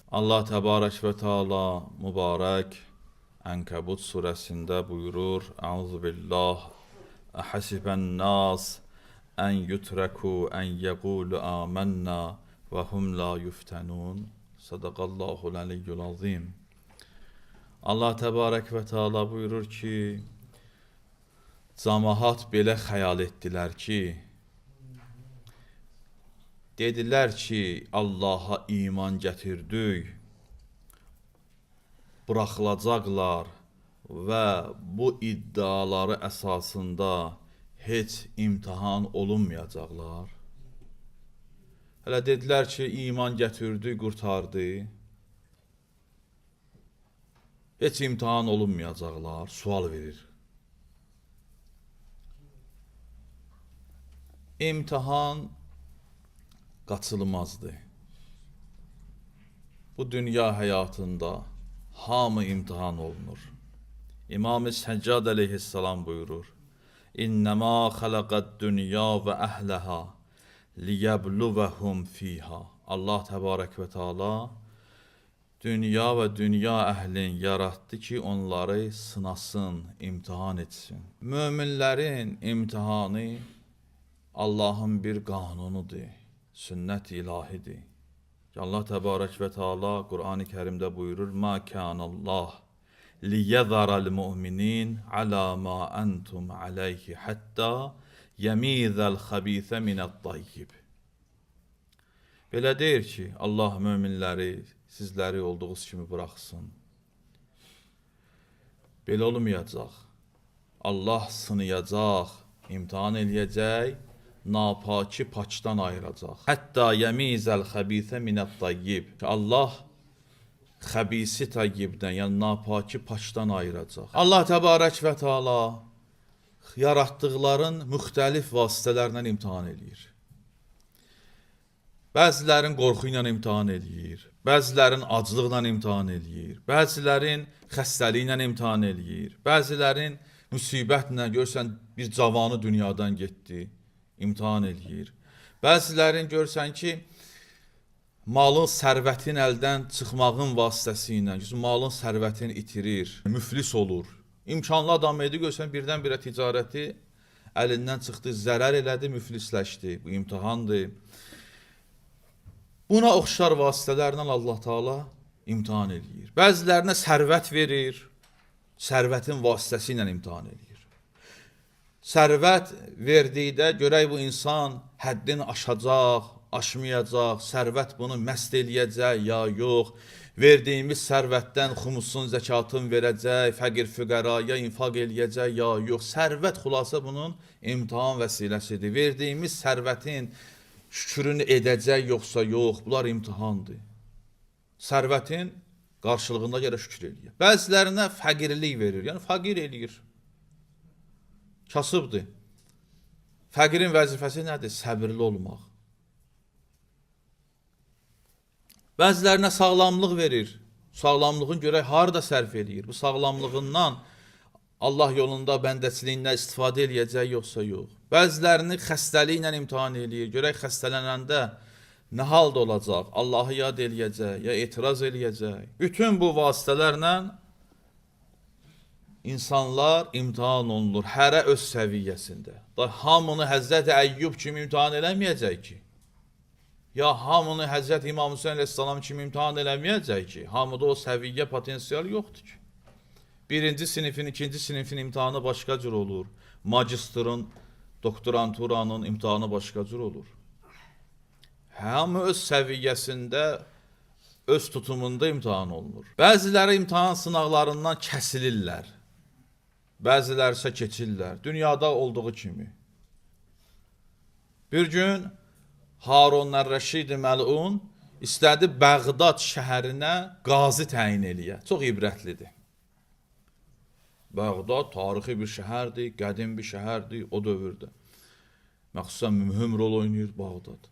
Allah Təbarək və Teala mübarək Ənkəbut surəsində buyurur: Əuzubillah, Əhəsibən nas ən yutreku ən yəqulu amənna və hum la yuftənun. Sadaqallahul aliyyul azim. Allah Təbarək və Teala buyurur ki, camaat belə xəyal etdilər ki, dedilər ki, Allaha iman gətirdik, buraxılacaqlar və bu iddiaları əsasında heç imtahan olunmayacaqlar. Hələ dedilər ki, iman gətirdi, qurtardı. Heç imtahan olunmayacaqlar, sual verir. İmtahan qaçılmazdır. Bu dünya həyatında hamı imtahan olunur. İmam-ı Səccad əleyhissalam buyurur: İnnemâ xələqəd dünya və əhləha liyəbluvəhum fiha. Allah Təbarək və Teala dünya və dünya əhlini yaratdı ki, onları sınasın, imtahan etsin. Möminlərin imtahanı Allahın bir qanunudur, sünnət ilahidir. Allah Təbarək və Teala Qur'an-ı Kərimdə buyurur: "Ma kânallah liyəzəral mu'minin alə ma entum aleyhi hətta yemizəl xəbisə minət-tayyib." Belə deyir ki, Allah möminləri sizləri olduğunuz kimi buraxsın. Belə olmayacaq. Allah sınayacaq, imtahan eləyəcək, napaki pakdan ayıracaq. Hətta yemizəl xəbisə minət-tayyib. Allah xəbisi tayyibdən, yəni napaki pakdan ayıracaq. Allah Təbarək və Teala yaratdıqların müxtəlif vasitələrlə imtahan eləyir. Bəzilərin qorxu ilə imtahan eləyir, bəzilərin aclıqla imtahan eləyir, bəzilərin xəstəliklə imtahan eləyir, bəzilərin müsibətlə, görsən bir cavanı dünyadan getdi, imtahan eləyir. Bəzilərin görsən ki, malın, sərvətin əldən çıxmağın vasitəsi ilə, malın sərvətini itirir, müflis olur. İmkanlı adam idi, görsən birdən-birə ticarəti əlindən çıxdı, zərər elədi, müflisləşdi. Bu imtahandır. Buna oxşar vasitələrlə Allah Teala imtahan eləyir. Bəzilərinə sərvət verir, sərvətin vasitəsi ilə imtahan eləyir. Sərvət verdikdə görək bu insan həddini aşacaq, aşmayacaq, sərvət bunu məst eləyəcək ya yox, verdiyimiz sərvətdən xumusun, zəkatın verəcək, fəqir füqəraya infaq eləyəcək ya yox. Sərvət xülasə bunun imtahan vəsiləsidir. Verdiyimiz sərvətin şükrünü edəcək yoxsa yox, bunlar imtahandır. Sərvətin qarşılığında gərək şükür eləyər. Bəzilərinə fəqirlik verir, yəni fəqir eləyir. Kasıbdır. Fəqirin vəzifəsi nədir? Səbirli olmaq. Bəzilərinə sağlamlıq verir. Sağlamlığın görək harada sərf eləyir. Bu sağlamlığından Allah yolunda bəndəçiliyində istifadə eləyəcək yoxsa yox. Bəzilərini xəstəliklə imtahan eləyir. Görək xəstələnəndə nə halda olacaq? Allahı yad eləyəcək, ya etiraz eləyəcək. Bütün bu vasitələrlə insanlar imtahan olunur, hərə öz səviyyəsində. Da hamını Həzrəti Əyyub kimi imtahan eləməyəcək ki. Ya hamını Həzrəti İmam Hüseyn əleyhissalam kimi imtahan eləməyəcək ki. Hamıda o səviyyə potensial yoxdur ki. Birinci sinifin, ikinci sinifin imtahanı başqa cür olur. Magistrın, doktoranturanın imtahanı başqa cür olur. Hamı öz səviyyəsində, öz tutumunda imtahan olunur. Bəziləri imtahan sınaqlarından kəsilirlər. Bəziləri isə keçirlər. Dünyada olduğu kimi. Bir gün Harun Ər-Rəşid məlun istədi Bəğdad şəhərinə qazi təyin eləyə. Çox ibrətlidir. Bəğdad tarixi bir şəhərdir, qədim bir şəhərdir o dövrdə. Məxsusən mühüm rol oynayır Bağdad.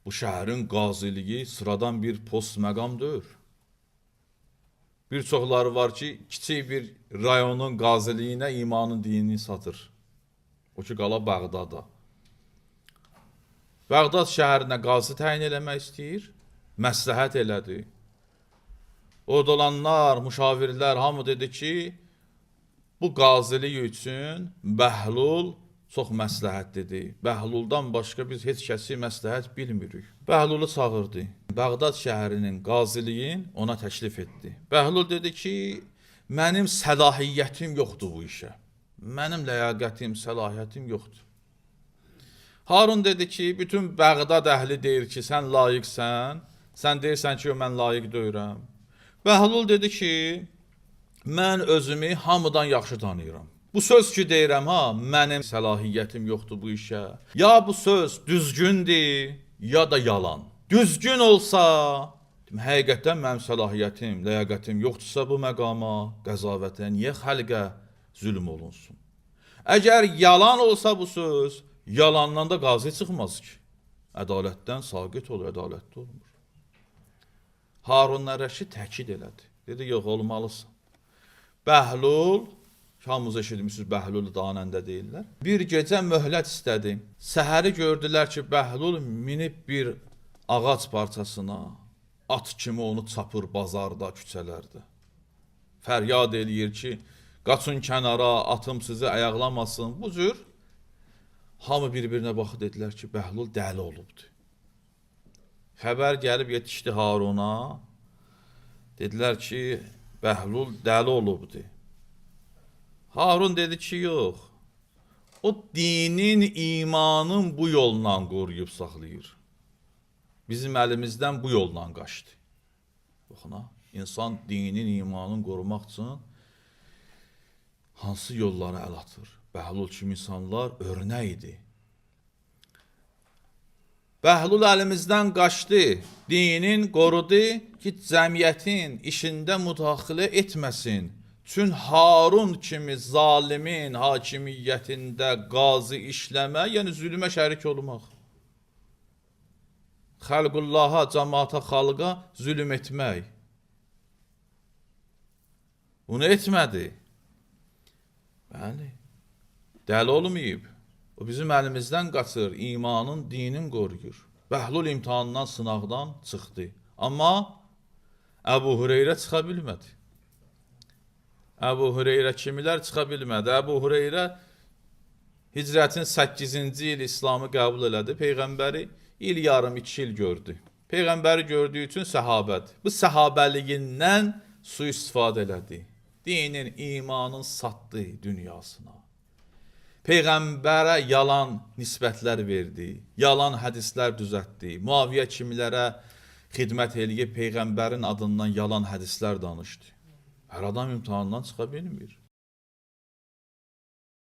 Bu şəhərin qaziliyi sıradan bir post məqam deyil. Bir çoxları var ki, kiçik bir rayonun qaziliyinə imanın dinini satır. O ki, qala Bağdada. Bağdad şəhərinə qazi təyin eləmək istəyir. Məsləhət elədi. Orada olanlar, müşavirlər hamı dedi ki, bu qazilik üçün Bəhlul çox məsləhətlidir. Bəhluldan başqa biz heç kəsi məsləhət bilmirik. Bəhlulu çağırdı. Bağdad şəhərinin qaziliyin ona təklif etdi. Bəhlul dedi ki, mənim səlahiyyətim yoxdur bu işə. Mənim ləyaqətim, səlahiyyətim yoxdur. Harun dedi ki, bütün Bağdad əhli deyir ki, sən layiqsən. Sən deyirsən ki, mən layiq deyirəm. Bəhlul dedi ki, mən özümü hamıdan yaxşı tanıyıram. Bu söz ki deyirəm ha, mənim səlahiyyətim yoxdur bu işə. Ya bu söz düzgündür, ya da yalan. Düzgün olsa, həqiqətən mənim səlahiyyətim, ləyaqətim yoxdursa bu məqama, qəzavətə, niyə xəlqə zülm olunsun? Əgər yalan olsa bu söz, yalandan da qazi çıxmaz ki. Ədalətdən saqit olur, ədalətli olmur. Harun Rəşid təkid elədi. Dedi, yox, olmalısan. Bəhlul, hamınız eşitmişsiniz, Bəhlulu danəndə deyirlər. Bir gecə möhlət istədi. Səhəri gördülər ki, Bəhlul minib bir ağac parçasına, at kimi onu çapır bazarda, küçələrdə. Fəryad eləyir ki, qaçın kənara, atım sizi ayaqlamasın. Bu cür hamı bir-birinə baxıb dedilər ki, Bəhlul dəli olubdu. Xəbər gəlib yetişdi Haruna. Dedilər ki, Bəhlul dəli olubdu. Harun dedi ki, yox. O dinin, imanın bu yolla qoruyub saxlayır. Bizim əlimizdən bu yolla qaçdı. Baxın ha, insan dinin, imanın qorumaq üçün hansı yollara əl atır? Bəhlul kimi insanlar örnək idi. Bəhlul əlimizdən qaçdı, dinin qorudu ki, cəmiyyətin işində müdaxilə etməsin. Çün Harun kimi zalimin hakimiyyətində qazi işləmə, yəni zülmə şərik olmaq. Xəlqullaha, cəmaata, xalqa zülm etmək. Bunu etmədi. Bəli. Dəli olmayıb. O bizim əlimizdən qaçır, imanın, dinin qoruyur. Bəhlul imtahandan, sınaqdan çıxdı. Amma Əbu Hüreyrə çıxa bilmədi. Əbu Hüreyrə kimilər çıxa bilmədi. Əbu Hüreyrə hicrətin 8-ci il İslamı qəbul elədi. Peyğəmbəri il yarım, 2 il gördü. Peyğəmbəri gördüyü üçün səhabədir. Bu səhabəliyindən sui-istifadə elədi. Dinin, imanın satdı dünyasına. Peyğəmbərə yalan nisbətlər verdi, yalan hədislər düzəltdi. Muaviyə kimilərə xidmət eləyib Peyğəmbərin adından yalan hədislər danışdı. Hər adam imtahandan çıxa bilmir.